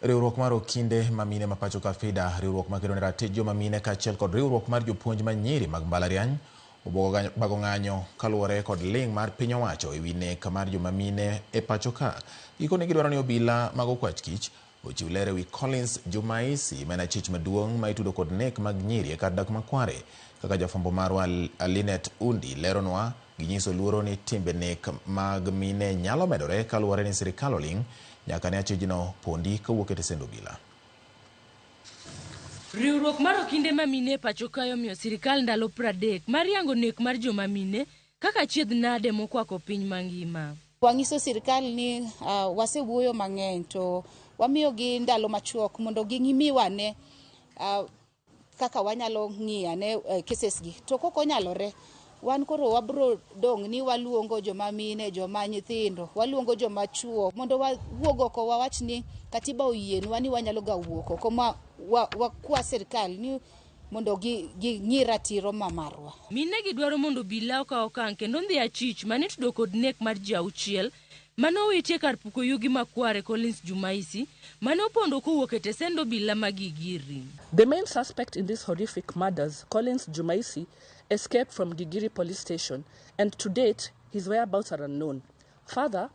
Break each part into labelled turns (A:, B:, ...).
A: Riwruok mar okinde ma mine ma pacho ka FIDA, riwruok makedo ne ratich joma mine kaachiel kod riwruok mar jopuonj ma nyiri mag mbalariany obuogo bago ng'anyo kaluwore kod ling' mar piny owacho ewi nek mar joma mine e pacho ka. Gikone gidwaro ni obila mag okwach kich ochiw ler ewi Collins Jumaisi ma en achich maduong' ma itudo kod nek mag nyiri e kar dak ma Kware. Kaka jafwambo marwa Linet Undi leronwa, ginyiso luoro ni timbe nek mag mine nyalo medore kaluwore ni sirikal oling' nyaka ne achijno pondi kowuok e tesend obila.
B: Riwruok mar okinde ma mine e pacho kae omiyo sirikal ndalo 30 mar yango nek mar joma mine kaka achiedh nade mokwako piny mangima.
C: Wang'iso sirikal ni wasewuoyo mang'eny to wamiyogi ndalo machuok mondo gimiwa ne kaka wanyalo ng'iyo ane cases gi. To kok onyalore, wan koro wabro dong' ni waluongo joma mine, joma nyithindo, waluongo joma chuo mondo wawuog oko wawach ni katiba oyienwa ni wanyalo ga wuok oko ma wakwa sirikal ni mondo ging'i ratiro ma marwa.
B: Mine gi dwaro mondo obila okaw okang' kendo ndhi achich mane itudo kod nek mar ji auchiel mane owiti e kar puko yugi ma Kware Collins Jumaisi mane opondo kowuok e tesend obila ma Gigiri.
D: The main suspect in these horrific murders, Collins Jumaisi, escaped from Gigiri police station and to date his whereabouts are unknown. Further,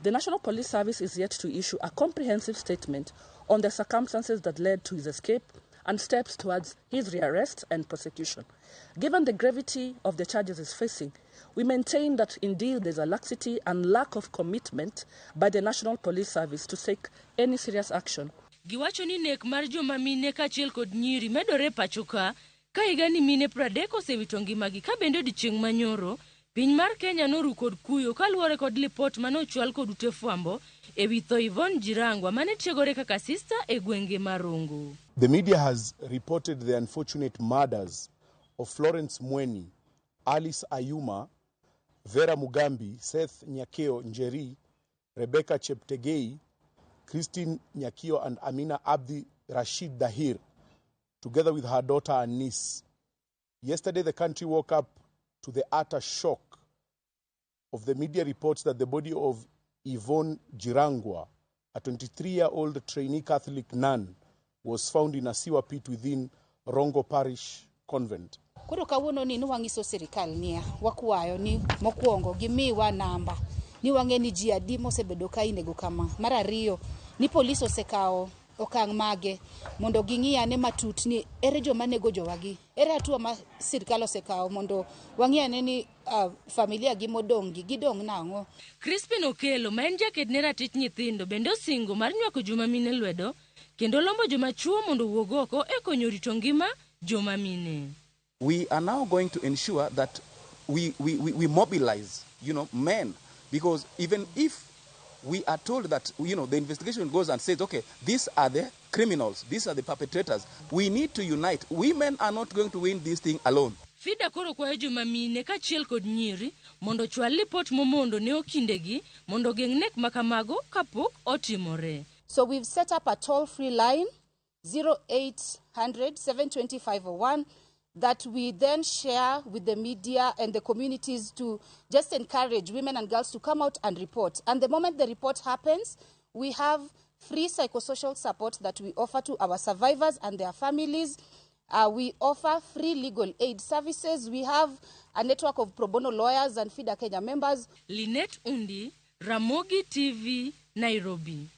D: the National Police Service is yet to issue a comprehensive statement on the circumstances that led to his escape and steps towards his rearrest and prosecution. Given the gravity of the charges he's facing, we maintain that indeed there's a laxity and lack of commitment by the National Police Service to take any serious action.
B: Giwacho ni nek mar joma mine kaachiel kod nyiri medore e pacho ka ka higani mine 30 osewito ngimagi ka bende odiechieng' manyoro piny mar Kenya noru kod kuyo kaluwore kod lipot mane ochwal kod ute fwambo ewi tho Yvonne Jirangwa mane tiegore kaka sista e gwenge ma Rongo.
E: The media has reported the unfortunate murders of Florence Mweni, Alice Ayuma, Vera Mugambi, Seth Nyakeo Njeri, Rebecca Cheptegei, Christine Nyakio and Amina Abdi Rashid Dahir, together with her daughter and niece. Yesterday, the country woke up to the utter shock of the media reports that the body of Yvonne Jirangwa, a 23-year-old trainee Catholic nun, was found in a sewer pit within Rongo Parish Convent.
C: Koro kawuono ni nwang'iso sirikal niya, wakwayo ni mokwongo gimiwa namba ni wang'e ni ji adi mosebedo ka inego kama. Mar ariyo, ni polis osekawo okang' mage mondo ging'i ane matut ni ere joma nego jowagi, ere hatua ma sirikal osekawo mondo wang'i ane ni familia gi modong' gi gidong' nang'o.
B: Crispin Okello ma en jaked ne ratich nyithindo bende osingo mar nywako joma mine lwedo kendo lombo joma chuo mondo owuog oko e konyo rito ngima joma mine.
F: We are now going to ensure that we mobilize men, because even if we are told that the investigation goes and says, okay, these are the criminals, these are the perpetrators, we need to unite. Women are not going to win this thing alone.
B: FIDA koro kwayo joma mine kaachiel kod nyiri mondo ochwal lipot momondo ne okindegi mondo ogeng' nek ma kamago kapok otimore.
C: So we've set up a toll-free line 0800 720 501 that we then share with the media and the communities to just encourage women and girls to come out and report. And the moment the report happens, we have free psychosocial support that we offer to our survivors and their families. We offer free legal aid services. We have a network of pro bono lawyers and FIDA Kenya members.
B: Lynette Undi, Ramogi TV, Nairobi.